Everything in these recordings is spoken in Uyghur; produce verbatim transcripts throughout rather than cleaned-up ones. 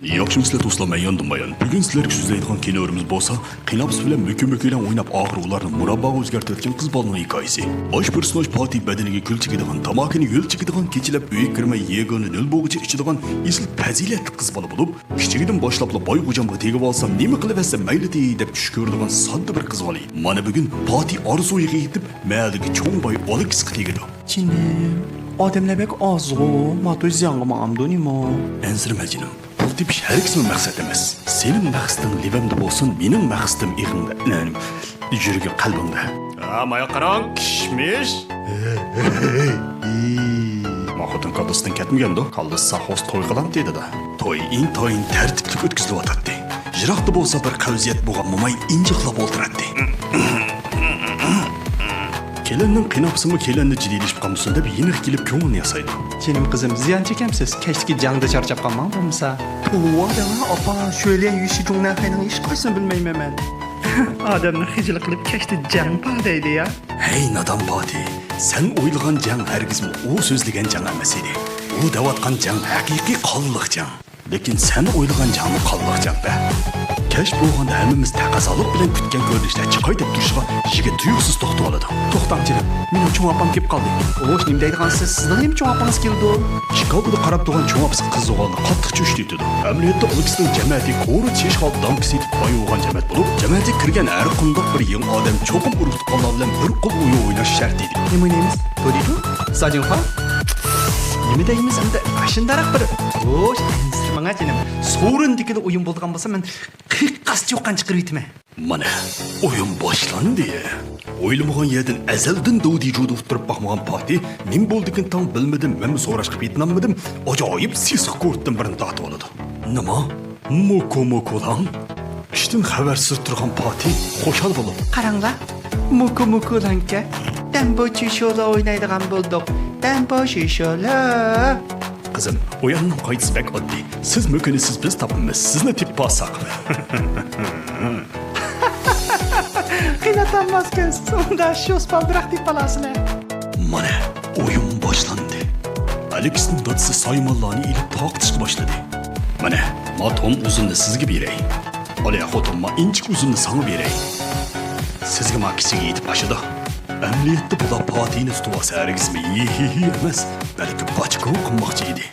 ياخشىمۇسىلەر دوستلار، مەن ياندىن بايان. بۈگۈن سىلەرگە سۆزلەيدىغان كىنورىمىز بولسا، قىيناپسى بىلەن مۆكۈ-مۆكۈلەڭ ئويناپ، ئاخىرى ئۇلارنى مۇرابباغا ئۆزگەرتىۋەتكەن قىز بالىنىڭ ھېكايىسى. باش پېرسوناژ پاتى بەدىنىگە كۈل چېكىدىغان، تاماكىنى ھۆل چېكىدىغان، كېچىلەپ ئۆيگە كىرمەي يېگانىنى نۆل بولغۇچە ئىچىدىغان ئېسىل پەزىلەتلىك قىز بالا بولۇپ، كىچىكىدىن باشلاپلا باي خوجامغا تېگىۋالسام نېمە قىلىۋەتسە مەيلىدى دەپ چۈش كۆرىدىغان ساددا بىر قىز بالا. مانا بۈگۈن پاتى ئارزۇيىغا يېتىپ، مەھەللىدىكى چوڭ باي ئالېكسقا تېگىدۇ. جېنىم، ئادەملەر بەك ئازغۇ، ماتوي زىيانغا ماڭامدۇ نېمە؟ ئەنسىرىمە جېنىم، پۇل تېپىش ھەرگىزمۇ مەقسەت ئەمەس. سېنىڭ مەقسىتىڭ لېۋەمدە بولسۇن، مېنىڭ مەقسىتىم ئېغىڭدە، ئەم، يۈرىكىڭ، قەلبىڭدە. ھە، مايا قاراڭ، كىشمىش. ما خوتۇن كاللىسىدىن كەتمىگەندۇ؟ كاللىسى ساق بولسا توي قىلامتى دېدى. توي ئىنتايىن تەرتىپلىك ئۆتكۈزۈلۈۋاتاتتى. يىراقتا بولسا بىر قەۋزىيەت بولغان موماي ئىنجىقلاپ ئولتۇراتتى. كېلىننىڭ قىيناپسىمۇ كېلىننى جىددىيلىشىپ قالمىسۇن دەپ يېنىغا كېلىپ كۆڭلىنى ياسايدۇ. جېنىم قىزىم، زىيان چېكەمسىز؟ كەچتىكى جەڭدە چارچاپ قالماڭ بولمىسا. توۋا دەڭ ئاپا، شۆليەن يۈشى جۇڭنەنخەينىڭ ھېچقايسىنى بىلمەيمەن مەن. ئادەمنى خىجىل قىلىپ كەچتە جەڭ بار دەيدۇ يا. ھەي نادان پاتى، سەن ئويلىغان جەڭ ھەرگىزمۇ ئۇ سۆزلىگەن جەڭ ئەمەس ئىدى. ئۇ دەۋاتقان جەڭ ھەقىقىي قانلىق جەڭ. لېكىن سەن ئويلىغان جەڭمۇ قانلىق جەڭ بە. كەچ بولغاندا ھەممىمىز تەقەززالىق بىلەن كۈتكەن كۆرۈنۈشلەر چىقاي دەپ تۇرۇشىغا يىگىت تۇيۇقسىز توختىۋالىدۇ. توختاڭ جېنىم، مېنىڭ چوڭ ئاپام كېلىپ قالدى. خوش، نېمە دەيدىغانسىز؟ سىزنىڭ نېمە چوڭ ئاپىڭىز كېلىدۇ؟ ئىشىك ئالدىدا قاراپ تۇرغان چوڭ ئاپىسى قىزىغا قاتتىق چۆچۈتۈۋېتىدۇ. ئەمەلىيەتتە ئالېكسنىڭ جەمەتى كورا چېشقا دام كېسىتىپ باي بولغان جەمەت بولۇپ، جەمەتىگە كىرگەن ھەر قانداق بىر يېڭى ئادەم چوقۇم ئۇرۇق تۇغقانلار بىلەن بىر قول ئويۇن ئويناش شەرت ئىدى. نېمە ئوينايمىز؟ دودىجۇ؟ ساجىنخۇا؟ نېمە دەيمىز ئەمدى؟ ئاشۇنداقراق بىر، خوش، ئەنسىرىمەڭ جېنىم. سورۇندىكىلا ئويۇن بولىدىغان بولسا، مەن قىيقاس چۇقان چىقىرىۋېتىمەن. مانا، ئويۇن باشلاندى. ئويلىمىغان يەردىن ئەزەلدىن دودىجۇدا ئۇتتۇرۇپ باقمىغان پاتى، نېمە بولدىكىن تاڭ بىلمىدىم، مەنمۇ سوراشقا پېتىنالمىدىم، ئاجايىپ سېسىق كورتتىن بىرنى تارتىۋالىدۇ. نېمە؟ موكو موكولاڭ؟ ئىشتىن خەۋەرسىز تۇرغان پاتى خۇشال بولۇپ، قاراڭلار، موكو موكولاڭكەن. دەمبو چۈشولا ئوينايدىغان بولدۇق. دەمبو چۈشولا. قىزىم، ئويۇننىڭ قائىدىسى بەك ئاددىي. سىز مۆكۈنىسىز، بىز تاپىمىز. سىزنى تېپىپ ئالساق. قىينىتالماسكەنسىز، ئۇندا شۇ بالدۇرراق تېپىپ ئالارسىلەر. مانا، ئويۇن باشلاندى. ئالېكسنىڭ دادىسى سايمانلارنى ئېلىپ تارقىتىشقا باشلىدى. مانا، ما توم ئۈزۈمنى سىزگە بېرەي. ئالىيە خوتۇن، ما ئىنچىكە ئۈزۈمنى ساڭا بېرەي. سىزگە ما كىچىكى يېتىپ ئاشىدۇ. ئەمەلىيەتتە بۇلار پاتىنى تۇتۇۋالسا ھەرگىزمۇ ھىھىھى ئەمەس، بەلكى باچكو قىلماقچى ئىدى.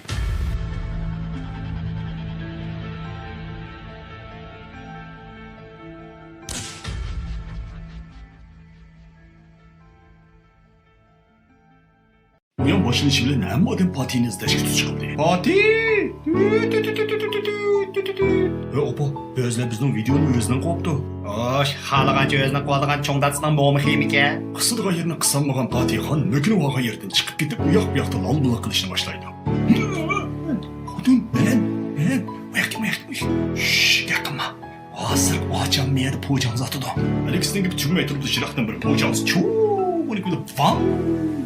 ئويۇن باشلىنىشى بىلەن ھەممە ئادەم پاتىنى ئىزدەشكە تۇتۇش قىلدى. پاتى! ھە، ئاپا، بەزىلەر بىزنىڭ ۋىدېونى ئۆزىنىڭ قوپتۇ. خوش، خالىغانچە ئۆزىنىڭ قوۋالىغان چوڭ دادىسىنىڭ مومىخىمىكەن. قىسىدىغان يېرىنى قىسالمىغان پاتىخان مۆكۈنۈۋالغان يېرىدىن چىقىپ كېتىپ، ئۇ ياق بۇ ياقتا لالمىلىق قىلىشنى باشلايدۇ. خوتۇن، مەن، مەن، ئۇ ياققا، ئۇ ياققا، شش، گەپ قىلما. ھازىر ئاچام مەيەردە پوجاڭ ساتىدۇ. ئالېكسنىڭ گېپى تۈگىمەي تۇرۇپلا يىراقتىن بىر پوجاڭ چۇۋۇنى كۆرۈپ، ۋاڭ!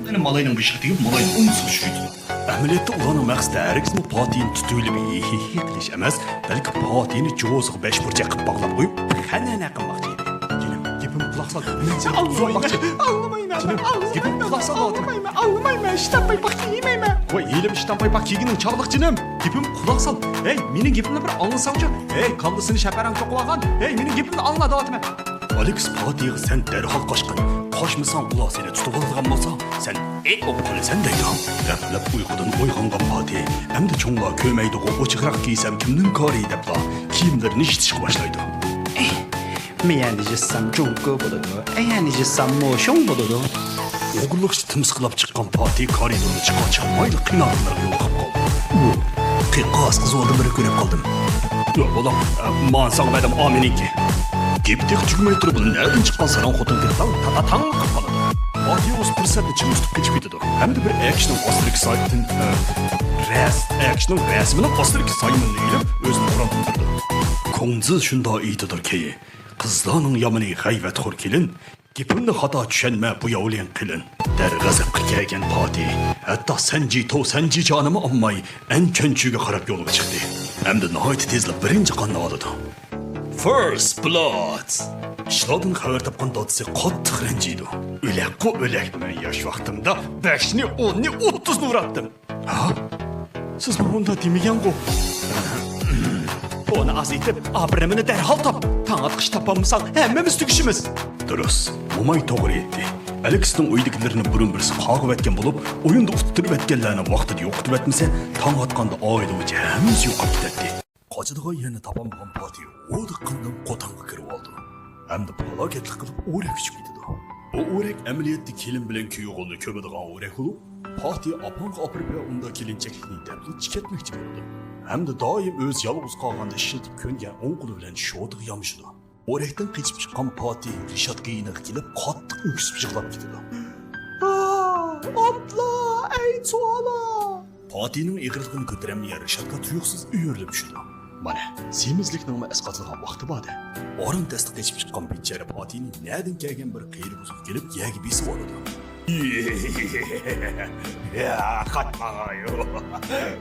يەنە مالاينىڭ بېشىغا تېگىپ، مالاينى ئوڭسىغا چۈشۈرىدۇ. ئەمەلىيەتتە ئۇلارنىڭ مەقسىتى ھەرگىزمۇ پاتىنى تۇتۇۋېلىپ ھىھىھى قىلىش ئەمەس، بەلكى پاتىنى جوزىغا بەش بۇرجەك قىلىپ باغلاپ قويۇپ، خەنەنە قىلماقچى ئىدى. جېنىم، گېپىمنى قۇلاق سال. مەن سېنى ئاڭلىمايمەن، تۇتۇۋالماقچى. ئاڭلىمايمەن، جېنىم، ئاڭلىمايمەن، گېپىمنى قۇلاق سال، دەۋاتىمەن. ئاڭلىمايمەن، ئاڭلىمايمەن، ئىشتان پايپاق كىيمەيمەن. ۋاي، ھېلىمۇ ئىشتان پايپاق كىيگىنىڭ چاغلىق، جېنىم. گېپىمگە قۇلاق سال. ھەي، مېنىڭ گېپىمنى بىر ئاڭلىساڭچۇ. ھەي، كاللىسىنى شەپەرەڭ چوقۇۋالغان. ھەي، مېنىڭ گېپىمنى ئاڭلا، دەۋاتىمەن. ئالېكس پاتىغا سەن دەرھال قاچقىن. قاچمىساڭ ئۇلار سېنى تۇتۇۋالىدىغان بولسا، سەن ئىت بولۇپ قالىسەن دەيدۇ. غەپلەت ئۇيقۇدىن ئويغانغان پاتى، ئەمدى چوڭلار كۆرمەيدىغۇ، ئوچۇقراق كىيسەم كىمنىڭ كارى دەپلا كىيىملىرىنى يىرتىشقا باشلايدۇ. مەيەنى يىرتسام جۇڭگو بولىدۇ، ئەيەنى يىرتسام موشۇڭ بولىدۇ. ئوغرىلىقچە تىمسىقلاپ چىققان پاتى كارىدورنى چىقار چىقمايلا قىينالغانلارغا يولۇقۇپ قالدى. ئۇ، قىيقاس قىز ئادەملەرنى كۆرۈپ قالدىم. ياق، بالام، مانا ساڭا بەردىم، ئا مېنىڭكى. گېپى تېخى تۈگىمەي تۇرۇپلا نەدىن چىققان ساراڭ خوتۇن كېلىپ تاڭ، تا، تا، تاڭ قىلىپ قالىدۇ. پاتى ئۇ پۇرسەتنى چىڭ تۇتۇپ قېچىپ كېتىدۇ. ھەمدە بىر ئەكىشنىڭ ئاستىدىكى سايتتىن، ئە، رەس-، ئەكىشنىڭ رەسىمىنىڭ ئاستىدىكى سايمىنىنى ئېلىپ، ئۆزىنى ئوران تۇتتۇرىدۇ. كۇڭزى شۇنداق ئېيتىدۇكى، قىزلارنىڭ يامىنى غەيۋەتخور كېلىن، گېپىمنى خاتا چۈشەنمە، بۇ ياۋلىيىڭ قېلىن. دەرغەزەپكە كەلگەن پاتى، ھەتتا سەنجى تو سەنجى جانىمۇ ئالماي، ئەن چۆنچۈگە قاراپ يولغا چىقتى. ھەمدە ناھايىتى تېزلا بىرىنچى قاننى ئالىدۇ. فىرست بلاد! ئىشلاردىن خەۋەر تاپقان دادىسى قاتتىق رەنجىيدۇ. ئۆلەكقۇ ئۆلەك، مەن ياش ۋاقتىمدا بەشنى، ئوننى، ئوتتۇزنى ئۇراتتىم. ھا؟ سىز ماڭا ئۇنداق دېمىگەنغۇ؟ بۇنى ئازىيتىپ، ئاپىرىنىمنى دەرھال تاپ. تاڭ ئاتقىچە تاپالمىساڭ، ھەممىمىز تۈگىشىمىز. دۇرۇس، موماي توغرا ئېيتتى. ئەلېكسنىڭ ئۆيدىكىلىرىنى بۇرۇن بىرسى قاغىۋەتكەن بولۇپ، ئويۇندا ئۇتتۇرۇۋەتكەنلەرنى ۋاقتىدا يوقىتىۋەتمىسە، تاڭ ئاتقاندا ئائىلە بويىچە ھەممىسى يوقاپ كېتەتتى. قاچىدىغان يەرنى تاپالمىغان پاتى ھودۇققىنىدىن قوتانغا كىرىۋالدى. ھەمدە پالاكەتلىك قىلىپ ئورەك ئۇچۇپ كېتىدۇ. بۇ ئورەك ئەمەلىيەتتە كېلىن بىلەن كۈيئوغۇلنى كۆمىدىغان ئورەك بولۇپ، پاتى ئاپاڭغا ئاپىرىپ بەر، ئۇنداق كېلىنچەكلىكنى دەپلا چىكەتمەكچى بولىدۇ. ھەمدە دائىم ئۆزى يالغۇز قالغاندا ئىشلىتىپ كۆنگەن ئوڭ قولى بىلەن شوتىغا يامىشىدۇ. ئورەكتىن قېچىپ چىققان پاتى رىشاتكا يېنىغا كېلىپ، قاتتىق ئۆكسۈپ يىغلاپ كېتىدۇ. ئا، ئابلا، ئەي، چۇۋالا! پاتىنىڭ ئېغىرلىقىنى كۆتۈرەلمىگەن رىشاتكا تۇيۇقسىز ئۆرۈلۈپ چۈشىدۇ. مانا، سېمىزلىكنىڭمۇ ئەسقاتىدىغان ۋاقتى بار-دە. ئاران دەستە قېچىپ چىققان بىچارە پاتىنى نەدىن كەلگەن بىر قېرى بۇزۇق كېلىپ يەرگە بېسىۋالىدۇ. يا، قاچماڭايۇ.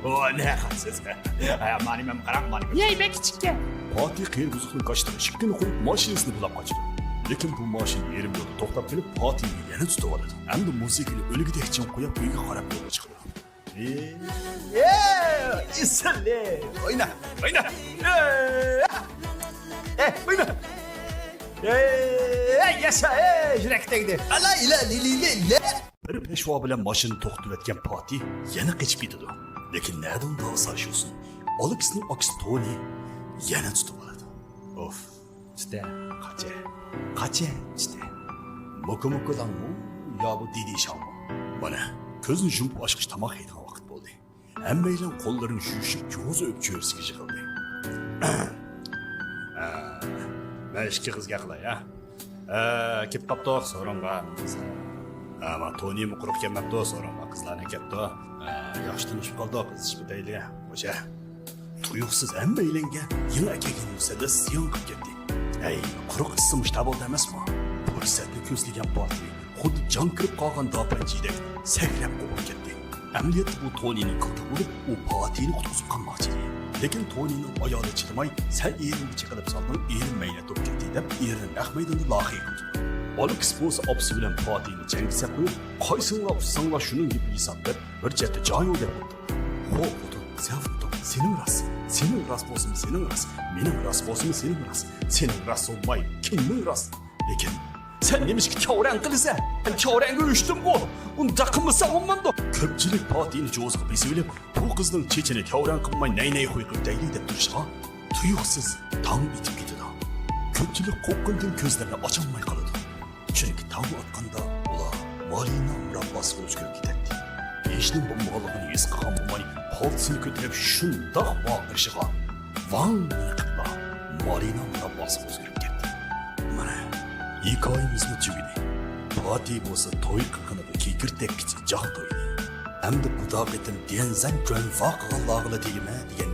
ئۇ، نە قاچىسىز؟ ئايا، مانى مەن قاراڭ، مانى. يەي، بەك كىچىككەن. پاتى قېرى بۇزۇقنىڭ كاشىتىغا ئىشىكنى قويۇپ، ماشىنىسىنى بۇلاپ قاچىدۇ. لېكىن بۇ ماشىنا يېرىم يولدا توختاپ قېلىپ، پاتىنى يەنە تۇتۇۋالىدۇ. ھەمدە مۇزىكىنى ئۆلگۈدەك چىڭ قويۇپ، ئۆيگە قاراپ يولغا چىقىدۇ. ئېسىل! ئوينا! ئوينا! ئوينا! ياشا! يۈرەك تەگدى! ئالا ئىلا لىلىلىلە! بىر پەشۋا بىلەن ماشىنا توختىتىۋەتكەن پاتى يەنە قېچىپ كېتىدۇ. لېكىن نەدىن داۋا ساشۇسۇن، ئالېكسنىڭ ئاكىسى تونى يەنە تۇتۇپ ئالىدۇ. ئوف! تۈتە، قاچە، قاچە، تۈتە. موكا موكا داڭمۇ يا بۇ دىدى شاڭمۇ؟ مانا، كۆزنى يۇمۇپ ئاچقۇچە تاماق يەيدىغان ۋاقىت بولدى. ھەممەيلەن قوللىرىنى يۇيۇشۇپ، جوزا ئۆپۈپ چۆرىسىگە يىغىلدى. مەن ئىككى قىز گەپ قىلاي، ھە؟ ئە، كېلىپ قاپتۇق سورۇنغا. ئە، ما تونىمۇ قۇرۇق كەلمەپتۇ سورۇنغا، قىزلارنى كەپتۇ. ئە، ياخشى تونۇشۇپ قالدۇق، ئىزدىشىپ ئۆتەيلى. خوشە. تۇيۇقسىز ھەممەيلەنگە يېڭى ئەكەلگەن مۇسەددەس زىيان قىلىپ كەتتى. ئەي، قۇرۇق ئىسسىمۇ شتابىلدا ئەمەسمۇ؟ پۇرسەتنى كۆزلىگەن پاتى خۇددى جان كىرىپ قالغان داپەنچىدەك سەكرەپ قوپۇپ كەتتى. ئەمەلىيەتتە بۇ تونىنىڭ قىلتىقى بولۇپ، ئۇ پاتىنى قۇتقۇزۇپ قالماقچى ئىدى. لېكىن تونىنىڭ ئايالى چىدىماي، سەن ئېرىڭگە چېقىلىپ سالدىڭ، ئېرىم مەينەت بولۇپ كەتتى، دەپ ئېرىنى نەق مەيداندا لاخىي قىلدى. ئالېكس بولسا ئاپىسى بىلەن پاتىنى جەڭگە سەپ قويۇپ، قايسىڭلار ئۇتساڭلار شۇنىڭ گېپى ھېساب، دەپ بىر چەتتە جايۇ دەپ ئولتۇردى. خوپ، خوتۇن، سەن ئۇتتۇڭ، سېنىڭ راست. سېنىڭ راست بولسىمۇ سېنىڭ راست، مېنىڭ راست بولسىمۇ سېنىڭ راست. سېنىڭ راست بولماي، كىمنىڭ راست؟ لېكىن سەن نېمىشقا چاۋرەڭ قىلىسەن؟ مەن چاۋرەڭگە ئۆچتۈمغۇ؟ ئۇنداق قىلمىساڭ بولمامدۇ؟ كۆپچىلىك پاتىنى جوزىغا بېسىۋېلىپ، بۇ قىزنىڭ چېچىنى تەۋرەن قىلماي نەي-نەي خۇي قىلىپ دەيلى دەپ تۇرۇشىغا، تۇيۇقسىز تاڭ ئېتىپ كېتىدۇ. كۆپچىلىك قورققىنىدىن كۆزلىرىنى ئاچالماي قالىدۇ. چۈنكى تاڭ ئاتقاندا ئۇلار مالىنا مۇرابباسىغا ئۆزگىرىپ كېتەتتى. ھېچنېمە بولمىغانلىقىنى ھېس قىلغان موماي پالتىسىنى كۆتۈرۈپ شۇنداق ۋارقىرىشىغا، ۋاڭ قىپلا مالىنا مۇرابباسىغا ئۆزگىرىپ كەتتى. مانا، ھېكايىمىزمۇ تۈگىدى. پاتى بولسا توي قىلغىنىغا كېكىردەككىچە جاق تويدى. ئەمدى بۇدا قېتىم ديەنزەن جۈەنفا قىلغانلارغىلا تېگىمەن دېگەن